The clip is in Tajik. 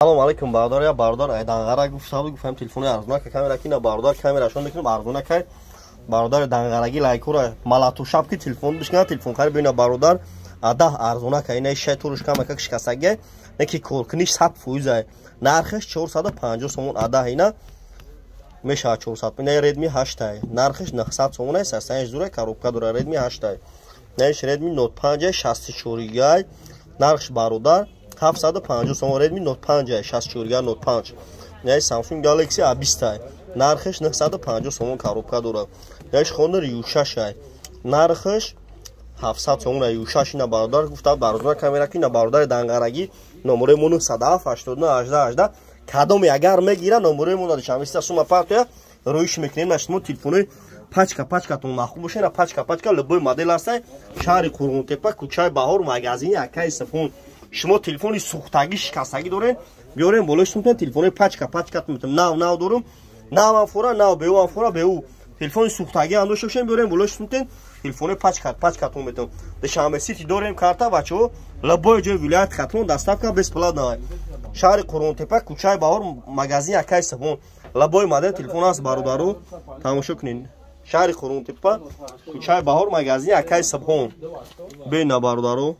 Салом алейкум, бародар. Я бародар Данғара гуфта буд, гуфтам телефони арзона камера ки на, бародар, камерашон мекунем арзона кай. Бародари Данғараги лайкура малатушаб ки телефон бишкана, телефон хари бина, бародар, адаҳ арзона кай. Ина шай туруш кама как шикастаги, неки коркуниш 100%. Нархаш 450 сомон, адаҳ ина мешавад 400. Ина Redmi 8, нархаш 900 сомон, састаниш дура, коробка дура, Redmi 8. Наиш Redmi Note 5 64 гигай, нархш, бародар, 750 сомон, Redmi Note 5 64 гигай, Note 5. Наиш Samsung Galaxy A20, нархаш 950 сомон, коробка дорад. Наиш Honor U6, нархаш 700 сомон, U6. Ина, бародар, гуфта бародар, камера ки на, бародари Данғарагӣ, номерои мо 907 89 18 18. Кадоме агар мегира, номерои мо душанбеста сума партоя, роиш мекунем. На шумо телефонои пачка пачкатон махуб боша, на пачка пачка любой модел ҳастай. Шаҳри Қурғонтепа, кӯчаи Баҳор, магазини Акаи Сафон. Шумо телефони сӯхтагӣ, шикастагӣ дорен, биёрем болои сумтен, телефонои пачка пачкатон метам. Нав нав дорум, навам фора нав, беуам фора беу. Телефони сӯхтагӣ ам дошта бошем, биёрем болои сумтен, телефонои пачка пачкатон метам. Душанбе Сити дорем карта, бачаҳо, любой ҷои вилояти Хатлон доставка бесплатно. Шаҳри Қурғонтепа, кӯчаи Баҳор, магазини Акаи Сафон, любой модел телефон аст, бародару, тамошо кунед. Шаҳри Қурғонтепа, кӯчаи Баҳор, магазини Акаи Сабҳон. Бена, бародару.